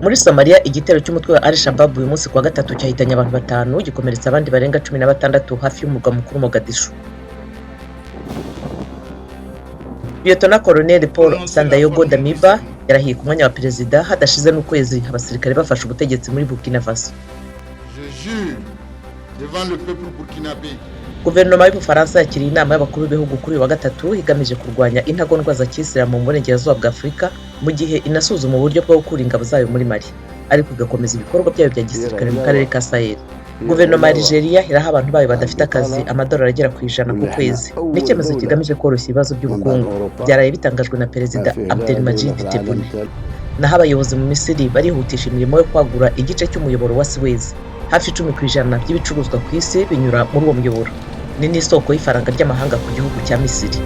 Muri Somalia, igitero cy'umutwe wa Al-Shabaab uyu munsi kuwa gatatu cyahitanye abantu batanu, gikomeretsa abandi barenga 16 hafi y'umurwa mukuru Mogadishu. Liyetona Koloneli Paul Sandayogo Damiba yarahiye ku mwanya wa perezida hadashize n'ukwezi abasirikare bafashe ubutegetsi muri Burkina Faso. Je jure devant le peuple burkinabé. Guverinoma y'Ubufaransa yakiriye inama y'abakuru b'ibihugu kuri uyu wa gatatu igamije kurwanya intagondwa za kisilamu mu burengerazuba bwa Afurika, mu gihe inasuzuma uburyo bwo gukura ingabo zayo muri Mali, ariko igakomeza ibikorwa byayo bya gisirikare mu karere ka Sahel. Guverinoma ya Nigeria iraha abantu bayo badafite akazi amadolari agera ku 100 ku kwezi. Ni icyemezo kigamije koroshya ibibazo by'ubukungu. Byaraye bitangajwe na Perezida Abdelmadjid Tebboune. Naho abayobozi mu Misiri barihutisha imirimo yo kwagura igice cy'umuyoboro wa Suez. Hafi 10% by'ibicuruzwa ku isi binyura muri uwo muyoboro. Ni n'isoko y'ifaranga ry'amahanga ku gihugu cya Misiri.